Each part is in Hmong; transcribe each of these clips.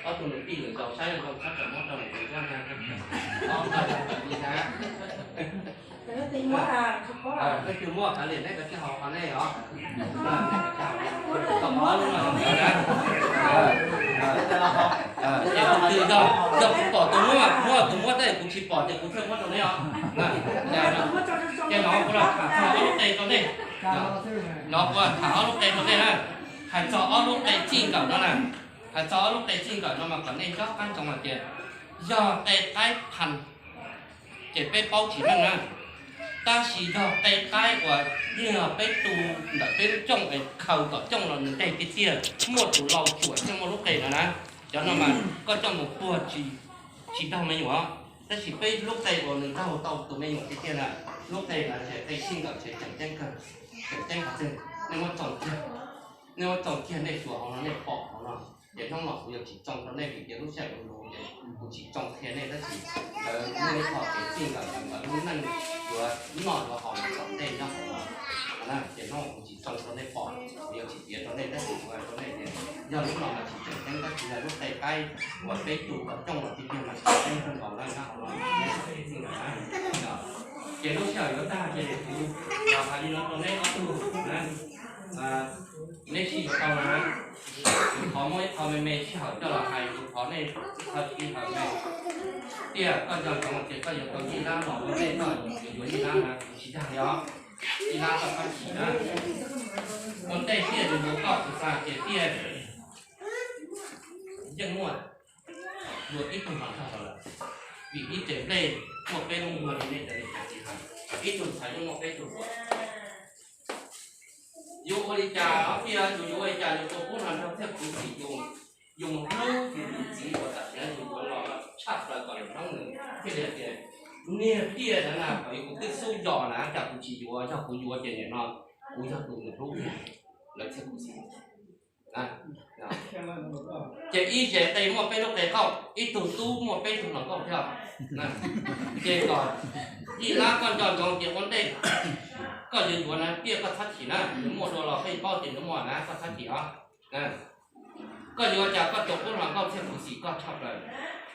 Ob tug niam tij lwm zaus saib zoo txhob rawm muab rau niam tij nquab na. Ob tug niam tij na. Leej twg muab kav liam nej, kav tsij haus qhov nej os. Tom qab no na, yog kuv pom tus muab, muab tus muab tej kuv tsis pom ces kuv thiaj muab rau nej os. Ces no kuv los tham txog ob lub qe rau nej. No kuv tham ob lub qe rau nej na. Hais txog ob lub qe txij nkawm no na. Hais txog ob lub qe txij nkawm no mas kom nej nco qab ntsoov hais tias yog qe qaib phan ces peb paub tsis meej na. Tab sis yog qe qaib uas yeej yog peb tu ntawm peb lub cooj es khaws kom cooj los nws nteg tiag tiag, muaj tus lau tsuam thiaj muaj lub qe no na. Cov no mas koj coj mus puag tsis daug me nyuam, tab sis peb lub qe uas nws daug tau tus me nyuam tiag tiag na, lub qe no ces qe txij nkawm ces tseem ceeb kawg, tseem ceeb qhov twg. Nej muab txoom kiag, nej muab txoom kiag nej xyuas hauv no nej pom hauv no. Ces hnub no kuv yuav tsis txoom rau nej vim tias lub sij hawm yuav luv ces kuv tsis txoom qhia nej, tab sis lawv muaj ib qho kev txij nkawm ntawm lub neej yuav noj yuav haus tom ntej nyob hauv no. Ces hnub no kuv tsis txoom rau nej pom, kuv yuav tsis piav rau nej, tab sis kuv hais rau nej tias yog lub no mas tsis tseem ceeb, tab sis yog lub qe qaib uas peb tu kom cooj los tiag tiag mas tseem ceeb kawg nkaus na, nyob hauv no. Ces lub sij hawm yuav tag ces kuv los hais li no rau neb ob tug na, neb sib yuav tau na. Kuv thov muab ib qho me me sij hawm coj los hais, kuv thov nej txhob sij hawm me. Tiaj, koj nco ntsoov tias koj yuav tau Yij Lab los ua ntej, koj yuav yuav Yij Lab na, kuv tsis dag li os. Yij Lab koj txhob chim na. Ua ntej Tiaj yuav yuav koj, kuv xav tias Tiaj yeej muaj dua ib tug hluas nraug los lawm, vim ib tsev nplej muaj peb lub nkuag li nej cov niam cov txiv hais, ib tug ntxhais yeej muaj peb tug hluas. Yus ua li cas, ob peb yus yuav ua li cas yus tus qub hluas nraug thiaj khuv xim yus, yus mus hlub yus tus txiv uas tam sim no yus yuav los tshaj plaws kom lawm hnub nws thiaj li tias, niag Tiaj na, kom yus kuv twb xub yos na, cas kuv tsis yuav, yog kuv yuav ces nim no kuv yog tus nws hlub, lawv thiaj khuv xim. Ces ib zes qe muaj peb lub qe qauj, ib tug tub muaj peb tug hluas nkauj thiab. Ces kom Yij Lab koj nco ntsoov tias ua ntej koj yuav yuav na, Tiaj koj txhob chim na, nws muaj dua los peb paub tias nws muaj na, koj txhob chim os. Koj yuav cas koj tus qub hluas nkauj thiaj khuv xim koj tshaj plaws,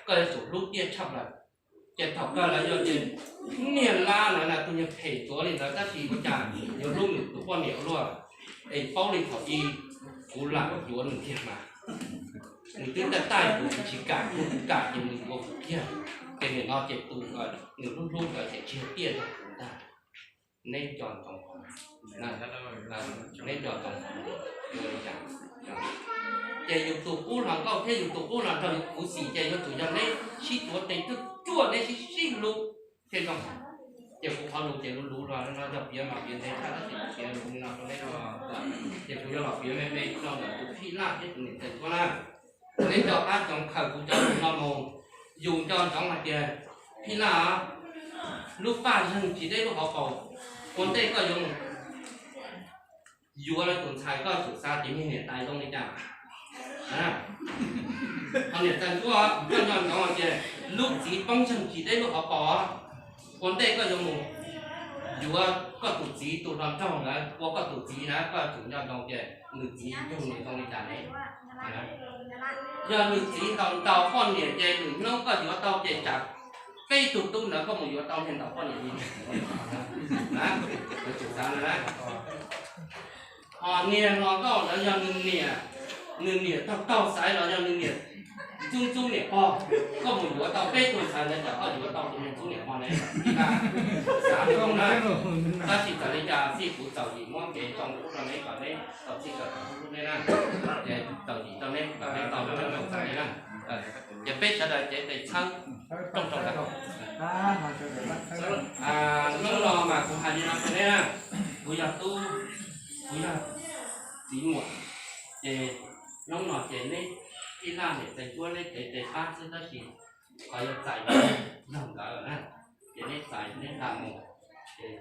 koj yuav tsum hlub Tiaj tshaj plaws. Ces thaum kawg lawv yog ces niag Lab no na tus niag phem tsuav li ntawd tab sis ua cas yuav hlub nws tus poj niam ua luaj, es paub li thaum ub kuv lam yuav nws kiag mas. Nws twb taj taj kuv, kuv tsis kam, kuv kam ces nws yuav kuv kiag. Ces nim no ces tus nws hlub hlub ntawd ces tsis yog Tiaj yog kuv ntag. Neb nco ntsoov, neb nco ntsoov. Ces yus tus qub hluas nkauj thiab yus tus qub hluas nraug yuav khuv xim ces yuav tsum yog neb sib tuav tes ruaj ruaj, neb sib sib hlub thiaj zoo. Ces kuv qhov lus ces luv luv los no yog piav mas piav ntev tshaj, tab sis piav lus li no rau neb, ces kuv yuav los piav me me rau ntawm tus Phij Laj thiab tus niam tais Tuab na. Neb nco qab ntsoov khaws kuv cov lus no mus, yus nco ntsoov hais tias Phij Laj, lub paj zeeg tsis deb lub hauv paus, ua ntej koj yuav mus yuav lawv tus ntxhais koj tsum xav tias niag niam tais zoo li cas. Ho niam tais Tuab, koj nco ntsoov hais tias lub txiv poob zeeg tsis deb lub hauv paus, ua ntej koj yuav mus yuav koj tus txiv tus hluas nraug ntawd ua koj tus txiv na, koj tsum nco ntsoov tias nws txiv yug nws zoo li cas ne. Yog nws txiv ntaus ntaus poj niam ces lwm hnub koj yuav tau ces tsam peb tug tub ntawd koj mus yuav tau niag ntaus poj niam li. Ho niag hluas nkauj ntawd yog nws niam, nws niam taug taug xaiv los yog nws niam ntxub ntxub niam pog, koj mus yuav tau peb tug ntxhais ntawd tsam koj yuav tau tus niag ntxub niam pog ne. Xav li no na, tab sis txawm li cas xij kuv txaus yim muab kev tso ub rau neb kom neb tau txij kawm hlub neb na. Ces txaus yim rau neb kom neb tau hlub neb txhua tus na. Ces peb sawv daws cev tes txhawb rooj rau ntawd. Hnub no mas kuv hais li no rau neb na, kuv yog tub, kuv yog txiv muam, ces hnub no ces neb ib laj niam tais Tuab neb cev tes pab xwb tab sis qhov yuav txais yog nkawd na, ces neb txais neb nqa mus, ces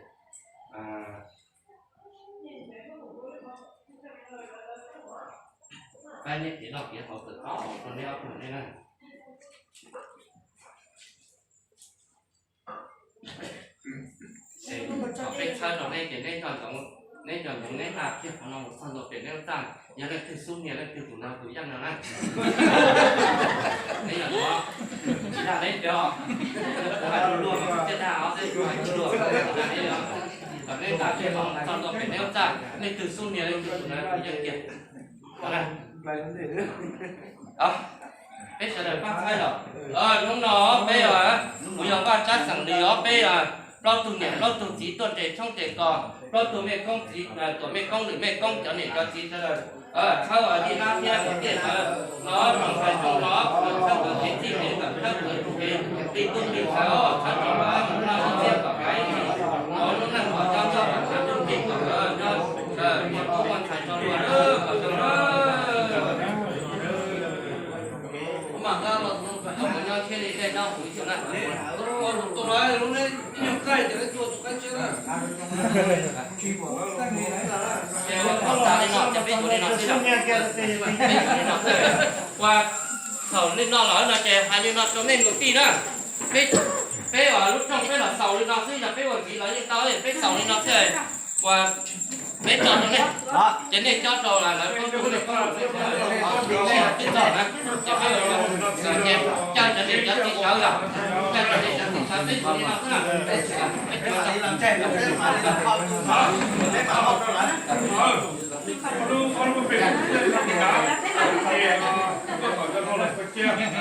pab neb kev loj kev haus txawm txob rau neb ob tug neb na. Thaum peb txhawb rau neb ces neb nco ntsoov, neb nco ntsoov neb nqa kiag qhov no mus txog ntua pem neb lub txaj, yog leej twg xub nyiag leej twg tus no tus yeej no na. Txog ntua pem neb lub txaj, leej twg xub ntiag leej twg tus na kuv yeej tiag. Peb sawv daws pab txhawb los. Hnub no peb, kuv yog Vaj Tsab xeem Lis os, peb plaub tug niam plaub tug txiv tuaj nres tshoob nres kos, plaub tug mej koob txiv, tuam mej koob lwm mej koob, cov niam cov txiv sawv daws txhawb ib nab thiab kom tiaj ntawd no, tsoom ntxhais tsoom no txhawb kom kev txij kev nkawm, txhawb kom kev tij tub tij xav, txhawb kom mus noj ib txiab kom kav ib txhis, lub neej kom coj noj kom tshav ntuj nqig kom nyob, muaj tub muaj ntxhais tso dua kom zoo na. Kuv mam nqa los tus nyob thiaj li dej noj kuv ib tug na. Ua lus tus lawv lub neb ib nyuag qaij ces lawv tua tus qaib tshiab na. Ces ua txaus li no ces peb yuav li no xwb, peb yuav li no xwb. Ua txaus li no lawm no ces hais li no rau nej mus tij na. Peb, peb lub rooj peb los xaus li no xwb, yog peb ua ntxiv los yeej tau, peb xaus li no xwb. Ua peb tso rau nej, ces nej cob rau lawv, lawv pab rau nej, pab rau nej, twb txog na, ces peb ua li no, ces coj cov niam cov txiv sawv los, coj cov niam cov txiv sawv, peb ua li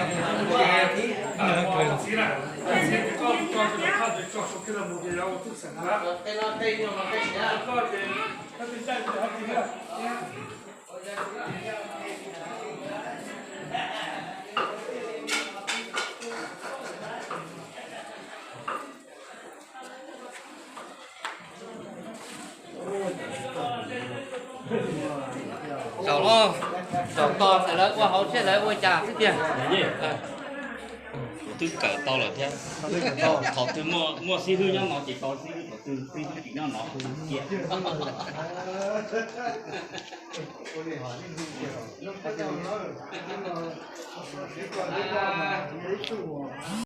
no xwb na. Zaum, zaum tos txawm lawv ua hauv thiab lawv ua cas xwb tiag. Kuv twb kawm tau lawm thiab. Thaum twg muaj xib hwb nyob no ces tau xib hwb, thaum twg xib hwb tsis nyob no kuv cia.